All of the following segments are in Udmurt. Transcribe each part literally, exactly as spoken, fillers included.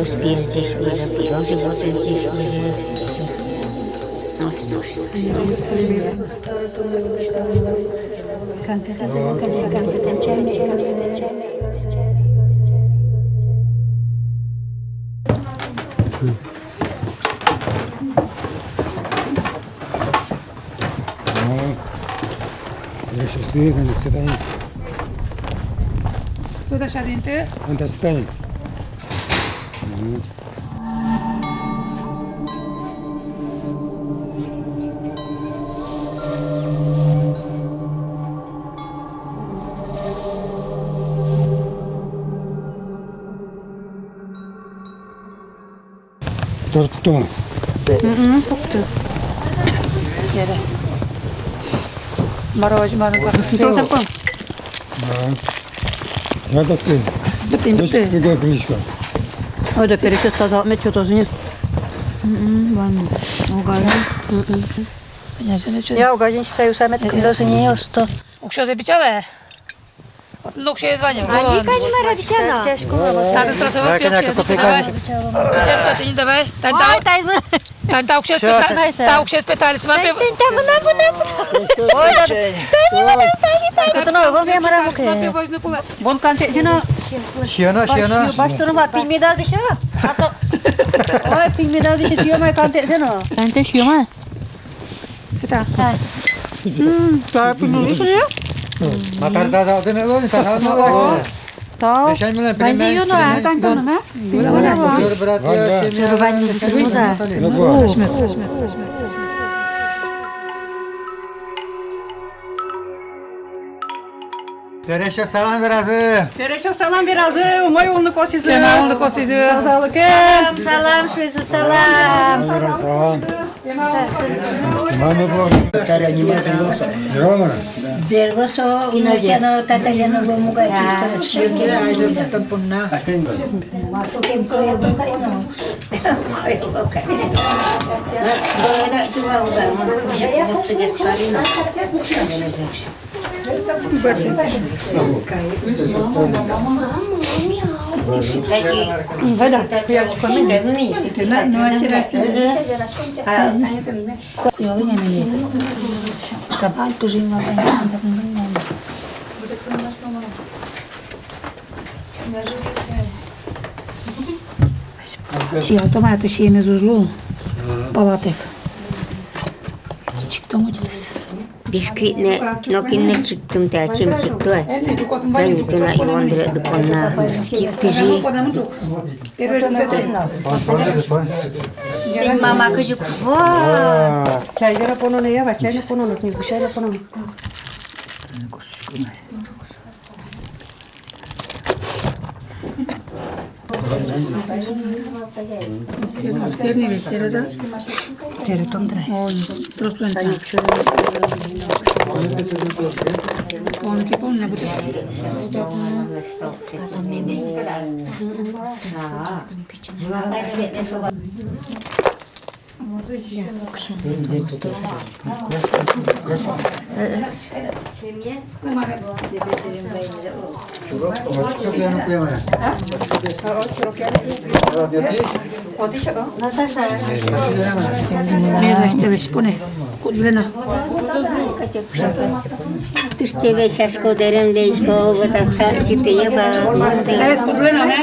О, я щас ты, это, не цветаем. Кто-то шаринты? Он-то цветаем. Мгм. Тоже пукто. Мгм, пукто. Сере. Мороженое, мороженое. Что такое? Да. Надо сын. Бытын, бытын. Как крышка. О, да, пересет таза, мед что-то нет. Мгм, вон. Огазьын. Мгм. Я огазьын читаю, самет, э, э, кындо сыне, что. Уксё запечатала? Вот, ну, уксё звоним. Али кадь мар-а бичало? Татын тросовой пьём, давай. Давай. Тани та уксё, та уксё петалисман пе. Тани, тани, тани, тани. Ой, тани, тани, тани, тани. Вон конфет сиёно. Сиёно, сиёно. Басьтоно, ма, пельмень дал бичало. А то. Ой, пельмень дал бичало, сиёно, конфет сиёно. Конфет сиёно. Сюда. М, та пельмень сиёно. Матар да, да, да, мелони, та, та, мелони. Тау. Ваньзэ юно, а? Тани, тани, а? Юно, юно. Юно, юно. Юно, юно. Юно, юно. Пересьёс салам веразы. Пересьёс салам веразы, умой улыны косӥзы. Кема улыны косӥзы. Тазалыкен. Салам, салам, шуизы, салам. Салам веразы, салам. Берло со, Татьяна, Татьяна, мугай чисто. Я, томаты сиемез уз лу. Палатэк. Чик томатес. Бисквитнэ нокин но чик тум, та ачим чик туэ. Тани туннэ ивон дыре дыконна бисквит пижи. Тӥни мама кызьы. Во! Чай вера пононо, я, ва, чай но пононо, книга, чай но пононо. Мед лэсьтэ, лэсьтэ, поне. Куд лэно. Тыште весь ашко, дэрем лэзько, вот отца читые ба. Эс куд лэно, не?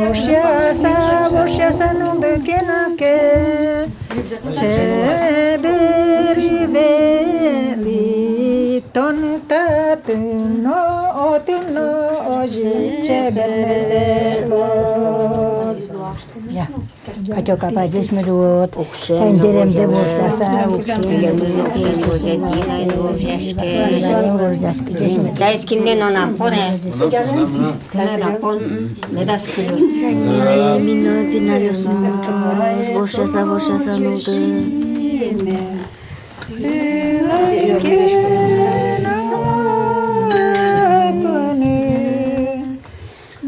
Вошъяса, вошъяса нуллы ке но ке, чебер ивели тон татын но, отын но озьы чебер ветло. Я. Котёл капазесь мед луод. Тани дэремдэ вошъяса. Дэремдэ вошъяське. Дэремдэ вошъяське. Дэремдэ вошъяське. Тынад апон медаз кылёз. Мино пиналъёсын вошъяса, вошъяса нуллы.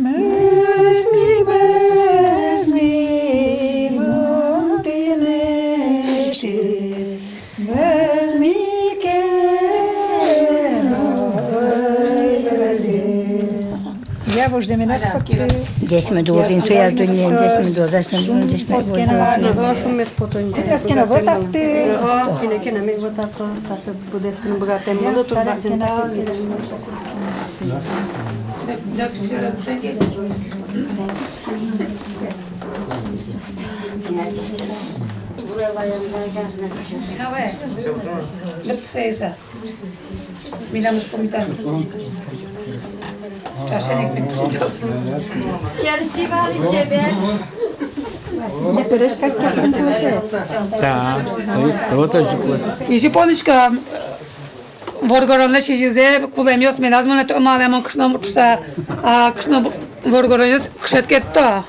Мӧзми, мӧзми, мон тынэсьтыд, мӧзми ке но, ой, Ӟечмы дурзин, сояз дуннеен ӟечмы дурзин, ӟечмы дурзин. Шумпоткена. Шумпоткена. Купескена вотатты. О, кинэ ке но мед вотато, татын будэтыны быгатэм. Мон турбатӥ. Да, вот, вот. Изьы понӥсько, воргоронлэсь изьызэ кулэмъёс медаз мынэ тодмалэ, мон кышно шуса, а кышно воргоронъёс кышет кертто.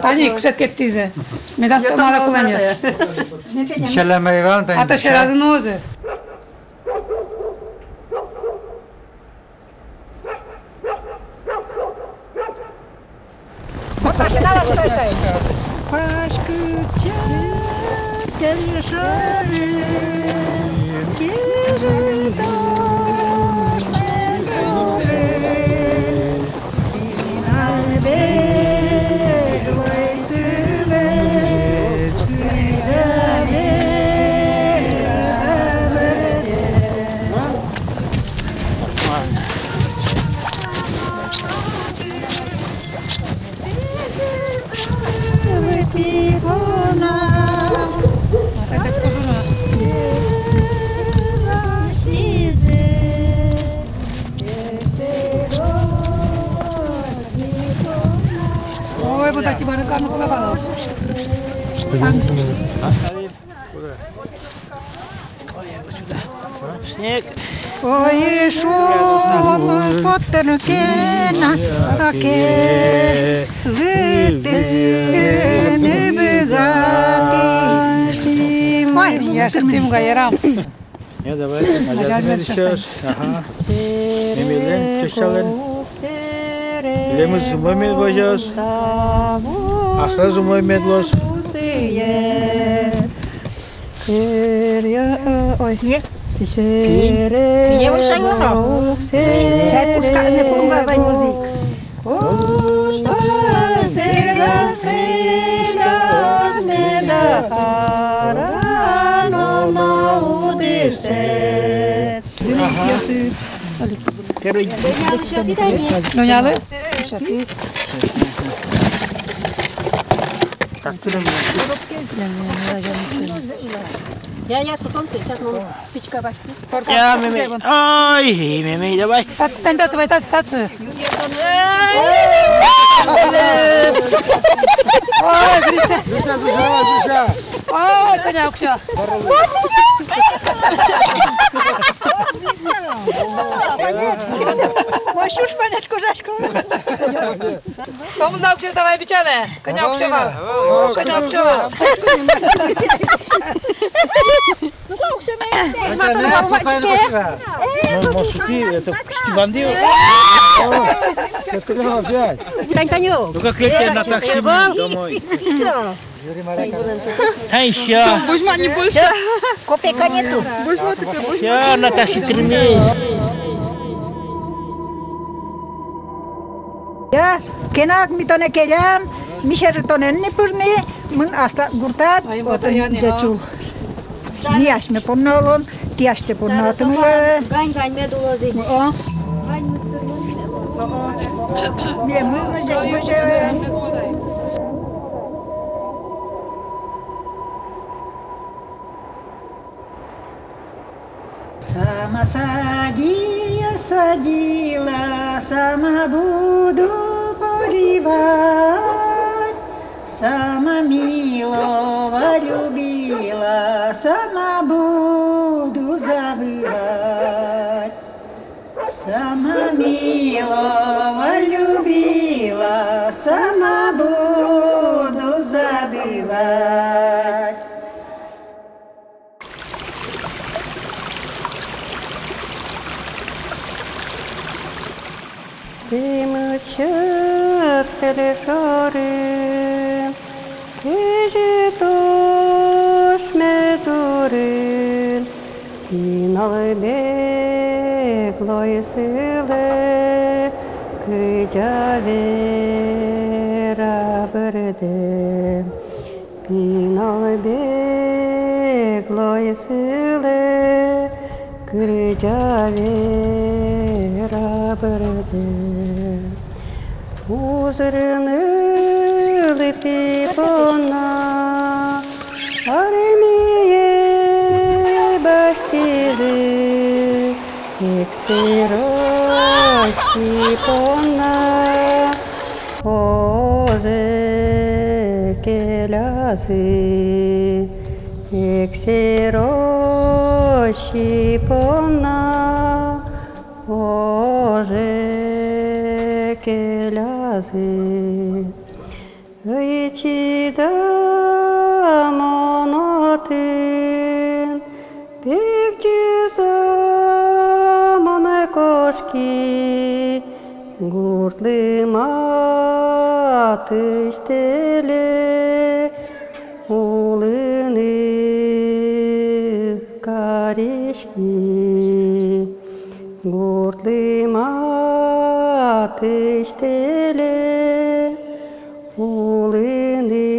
Тани кышет керттӥзы. Медаз тодмалэ кулэмъёс. Сяламай ван, тани. А то сьӧразы нуозы. Паськыт чебер тэльшорын, кизьы дождь мед дорын, пинал беглой сылэсь кыдёве. Ой, вот эти барыкады куда. Снег. Ой, шумпоттыны ке но, а ке лыктыны быгатӥсько. Ой, я шедьтӥ муга ярам. Я, давай, азяз мед ӵош. Ага. Мемилэн, тӥ сялэн. Лемыз умой мед возёз. Аслаз умой мед луоз. Ой. Пинь. Пинь вышай вано. Чай пушкаын понга вань музык. Кута сэргаз кылёз меда карано на удысэ. Ага. Первый. Нунялы? Так, туда. Я, я, тутон ты, сейчас, мама, пичка башни. Я, мемей. Ай, мемей, давай. Татчы, тань, татчы, вай, татчы, татчы. Ой, Гриша. Гриша, Гриша, давай, Гриша. Ой, Коня уксё. Мой сюрс манет кужасько. Сомында уксё давай бичалэ. Коня уксё вал. Коня уксё вал. Ну, может, ты это, кстати, ванды? Тань, Таню. Ну как, если она так сильно домой? Тань, ща. Возьма, не больше. Всё, копейка нету. Ща, Наташа, тырмы. Я, кенак ми тонэ келям, ми сьӧры тонэн ни пырны, мын аслад гуртад, ай, отын ӟеч ул. Ми асьме понна улом, тӥ асьтэ понна отын улэ. Гань-гань мед улозы. О. Мемыз но ӟеч возьылэ. Сама садила, садила, сама буду поливать, сама милого любила, сама буду забывать, сама милого любила, сама буду забывать. Тымыт сьӧд тэль шорын, кызьы дождь мед дорын, пинал беглой сылэ, кызь Вера бӧрдэ пинал беглой сылэ, кырӟа вера бӧрдэ. Узыр нылпи понна армие басьтӥзы, эксэйросси понна оже келязы, эксэйросси понна оже келязы. Ӧй чида мон отын, пегӟыса мон кошки, гуртлы матысь тэле улыны кариськи, гуртлы матысь тэле улыны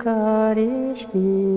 кариськи.